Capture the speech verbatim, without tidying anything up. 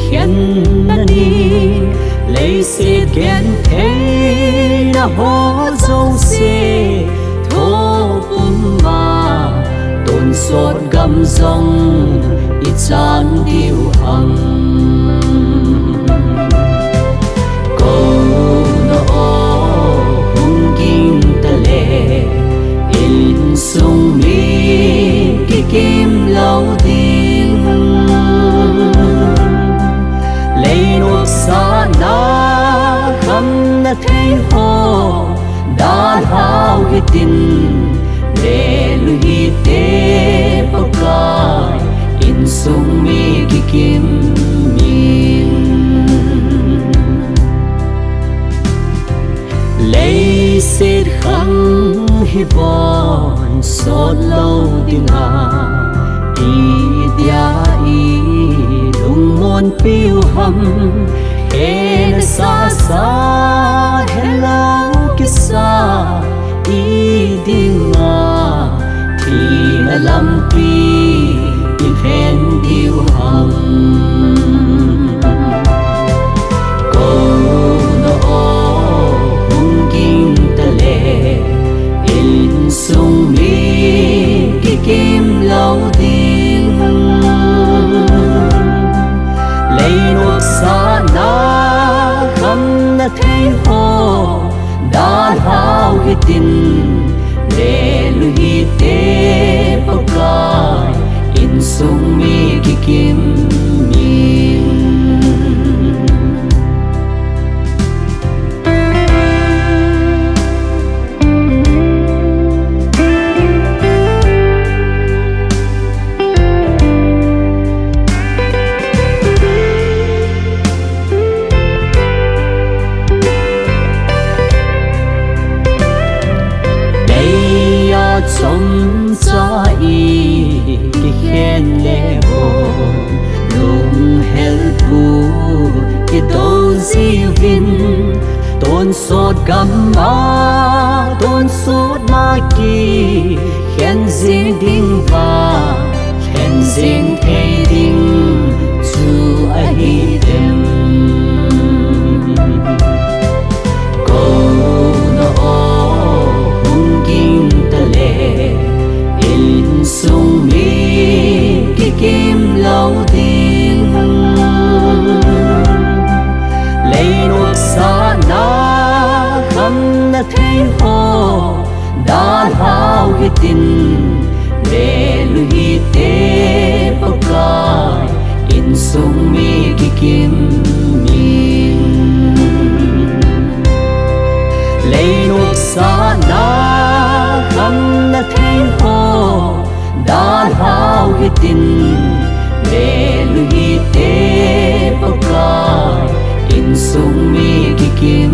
Khen nani, leiset gentheina ho jouse, thopum a, tonsot gam jong ichan diu ham. Kouna o, hung ging tale, insung mi kikim lou ding. Lei nopsahna, khamna thei ho, dalhau hitin, lelui hite Pakai, insung mi kikim in. Leiset khang hi bonsot lou dinga, idia ilungmon piu ham, hena sasa, helou kisa, idinga, thina lampi, ilhen diu ham. Kouna o, hung ging tale, insung mi kikim lou ding. Lei nopsahna, khamna thei ho, dalhau hitin, lelui hite Pakai, insung mi kikim in. Leiya chomcha ikikhen le ho, lunghel bu idou jiuvin, tonsot gam'a, tonsot ma kikhen jing ding uva, khen jing thei ding chu ahi dem. Kouna o, hung ging tale, insung mi kikim lou ding. Lei nopsahna, khamna thei ho, dalhau hitin, lelui hite Pakai, insung mi kikim in. Lei nopsahna, khamna thei ho, dalhau hitin, lelui hite Pakai, insung mi kikim